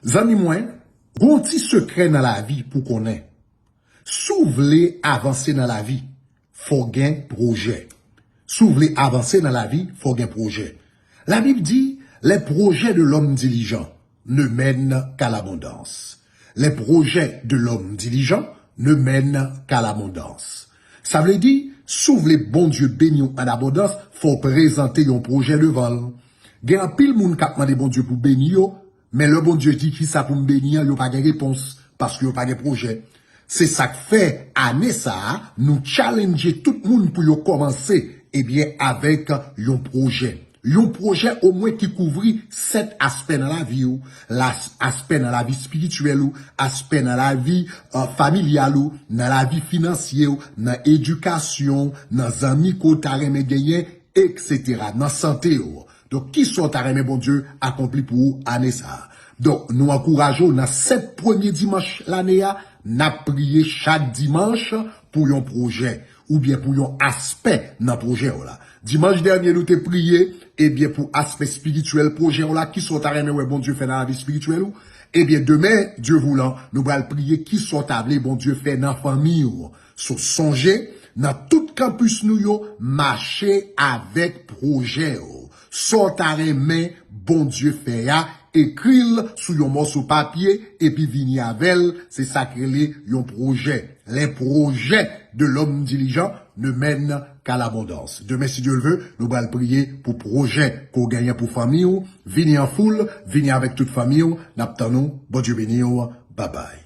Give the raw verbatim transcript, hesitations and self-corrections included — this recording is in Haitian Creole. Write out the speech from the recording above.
Zanmi mwen, gon ti sekrè nan lavi pou konnen. Si w vle avanse nan lavi, fò gen pwojè. Si w vle avanse nan lavi, fò gen pwojè. Labib di, les projets de l'homme diligent ne mènent qu'à l'abondance. Les projets de l'homme diligent ne mènent qu'à l'abondance. Sa vle di, si w vle Bondye beni w an abondans, fò w prezante yon pwojè devan l. Gen anpil moun k ap mande Bondye pou beni yo, men lè Bondye di kisa pou m beni an, yo pa gen repons, paske yo pa gen pwojè. Se sa k fè ane sa a, nou challenge tout moun pou yo kòmanse, ebyen, avèk yon pwojè. Yon pwojè omwen ki kouvri sèt aspè nan lavi w, las- aspè nan lavi espirityèl ou, aspè nan lavi uh, familyal ou, nan lavi finansye w, nan edikasyon w, nan zanmi ke w ta renmen genyen, et cetera, nan sante w. Donk, kisa w ta renmen Bondye akonpli pou ou ane sa a? Donk, nou ankouraje w nan sèt premye dimanch lane a, n ap priye chak dimanch pou yon pwojè oubyen pou yon aspè nan pwojè w la. Dimanch dènye, nou te priye, ebyen, pou aspè espirityèl pwojè w la, kisa w ta renmen wè Bondye fè nan lavi espirityèl ou? Ebyen, demen, Dye voulan, nou pral priye kisa w ta vle Bondye fè nan fanmi w. So, sonje, nan tout kanpis nou yo, mache avèk pwojè w. Sa w ta renmen Bondye fè a, ekri l sou yon mòso papye, epi vini avè l, se sa k rele yon pwojè. Les projets de l'homme diligent ne mènent qu'à l'abondance. Demen, si Dye le veut, nou pral priye pou pwojè ke w genyen pou fanmi w. Vini an foul, vini avèk tout fanmi w. N ap tann ou. Bondye beni w. Babay.